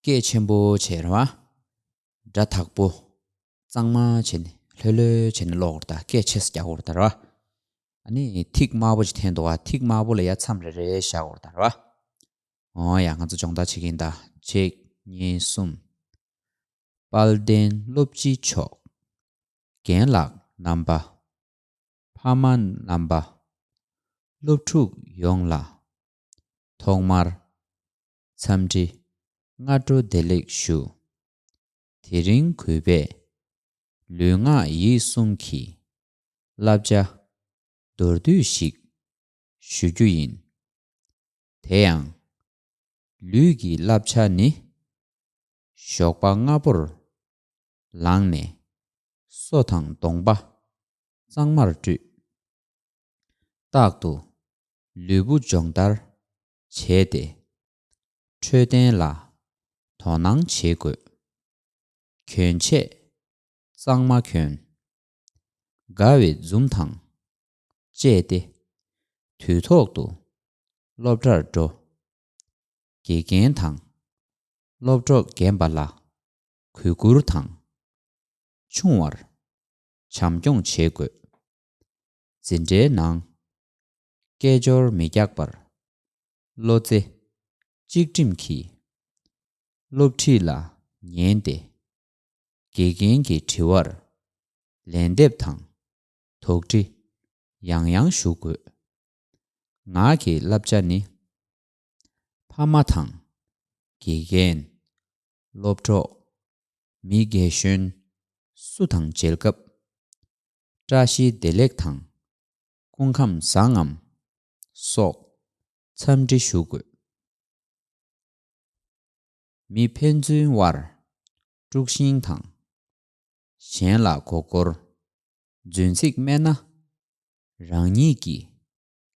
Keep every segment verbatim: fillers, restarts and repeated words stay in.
སྐད་ཆེན་པོ་བྱས་རེད་བ། སྒྲ་དག་པོ། གཙང་མ་བྱས་ནས་ལྷོད་ལྷོད་བྱས་ནས་ཀློག་དགོས་རེད་ད། སྐད་ཆེ་ས་རྒྱག་དགོས་རེད་ད་རེད་བ། ཨ་ནི་ཐིག་དམར་པོ་ཅིག་འཐེན་འདུག་བ། ཐིག་དམར་པོ་ལ་ཡ་མཚམས་རེ་རེ་བཞག་དགོས་རེད་ད་རེད་བ། འོ་ཡ། ང་ཚོ་སྦྱོང་བརྡར་བྱེད་ཀྱི་ཡིན་ད། གཅིག་གཉིས་གསུམ། དཔལ་ལྡན་སློབ་སྤྱི་མཆོག་རྒན་ལགས་རྣམ་པ། ཕ་མ་རྣམ་པ། སློབ་ཕྲུག་ཡོངས་ལ། ཐོག་མར། འཚམས་འདྲི་སྔ་དྲོ་བདེ་ལེགས་ཞུ། དེ་རིང་གུས་པས། ལུས་ངག་ཡིད་གསུམ་གྱི། བསླབ་བྱ། མདོར་བསྡུས་ཤིག་ཞུ་རྒྱུ་ཡིན། དེ་ཡང་། ལུས་ཀྱི་བསླབ་བྱ་ནི། ཞོགས་པ་སྔ་པོར་ལངས་ནས་སོ་དང་གདོང་པ་གཙང་མར་བཀྲུས། རྟག་ཏུ་ལུས་པོ་སྦྱོང་བརྡར་བྱས་ཏེ། འཕྲོད་བསྟེན་ལ་དོ་སྣང་བྱེད་དགོས། གྱོན་ཆས་གཙང་མ་གྱོན། དགའ་བའི་འཛུམ་དང་བཅས་ཏེ། དུས་ཐོག་ཏུ་སློབ་གྲྭར་འགྲོ། དགེ་རྒན་དང་སློབ་གྲོགས་རྒན་པ་ལ་གུས་བཀུར་དང་། ཆུང་བར་བྱམས་སྐྱོང་བྱེད་དགོས། འཛིན་གྲྭའི་ནང་སྐད་ཅོར་མི་རྒྱག་པར། བློ་རྩེ་གཅིག་སྒྲིམ་གྱིས་སློབ་ཁྲིད་ལ་ཉན་ཏེ། དགེ་རྒན་གྱི་དྲི་བར་ལན་འདེབས་དང་དོགས་འདྲི་ཡང་ཡང་ཞུ་དགོས། ངག་གི་བསླབ་བྱ་ནི། ཕ་མ་དང་། དགེ་རྒན། སློབ་གྲོགས། མི་རྒན་གཞོན་སུ་དང་མཇལ་སྐབས། བཀྲ་ཤིས་བདེ་ལེགས་དང་། སྐུ་ཁམས་བཟང་ངམ་སོགས་འཚམས་འདྲི་ཞུ་དགོས། མི་ཕན་ཚུན་དབར་དཀྲུག་ཤིང་དང་། གཞན་ལ་མགོ་སྐོར། རྫུན་ཚིག་སྨྲས་ན། རང་ཉིད་ཀྱི་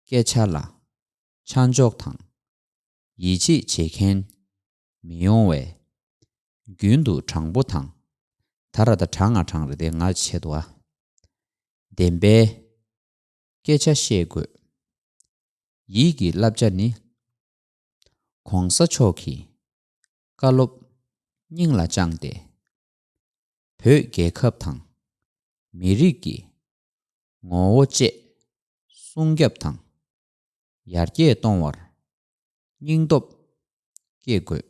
སྐད་ཆ་ལ་ཆ་འཇོག་དང་། ཡིད་ཆེས་བྱེད་མཁན་མི་ཡོང་བས། རྒྱུན་དུ་དྲང་པོ་དང་། ད་ར་ད་དྲང་ང་དྲང་རེད་དེ་ང་ཆེད་དུ་བ། བདེན་པའི་སྐད་ཆ་བཤད་དགོས། ཡིད་ཀྱི་བསླབ་བྱ་ནི། གོང་ས་མཆོག་གི་བཀའ་སློབ་སྙིང་ལ་བཅངས་ཏེ། བོད་རྒྱལ་ཁབ་དང་མི་རིགས་ཀྱི་ངོ་བོ་བཅས་སྲུང་སྐྱོབ་དང་ཡར་རྒྱས་གཏོང་བར་སྙིང་སྟོབས་བསྐྱེད་དགོས།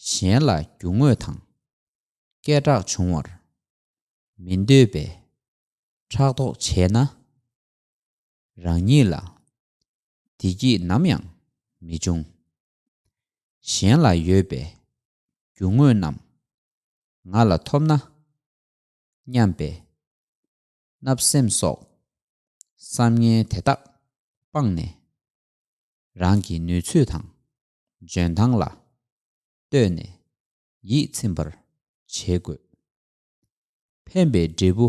གཞན་ལ་རྒྱུ་དངོས་དང་སྐད་གྲགས་བྱུང་བར་མི་འདོད་པའི་ཕྲག་དོག་བྱས་ན། རང་ཉིད་ལ་བདེ་སྐྱིད་ནམ་ཡང་མི་འབྱུང་། གཞན་ལ་ཡོད་པའི་རྒྱུ་དངོས་རྣམས་ང་ལ་ཐོབ་ན་སྙམ་པའི་བརྣབ་སེམས་སོགས་བསམ་ངན་དེ་དག་སྤངས་ནས། རང་གི་ནུས་ཚོད་དང་འཇོན་ཐང་ལ་ལྟོས་ནས་ཡིད་ཚིམ་པར་བྱེད་དགོས། ཕན་པའི་འབྲས་བུ་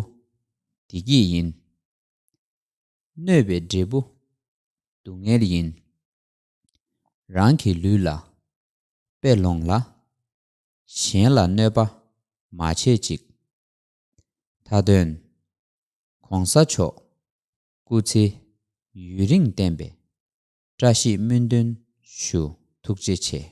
བདེ་སྐྱིད་ཡིན། གནོད་པའི་འབྲས་བུ་སྡུག་བསྔལ་ཡིན། རང་གི་ལུས་ལ་དཔེ་ལོངས་ལ། གཞན་ལ་གནོད་པ་མ་བྱེད་ཅིག། མཐའ་དོན། གོང་ས་མཆོག་སྐུ་ཚེ་ཡུན་རིང་བརྟན་པའི་བཀྲ་ཤིས་སྨོན་འདུན་ཞུ། ཐུགས་རྗེ་ཆེ།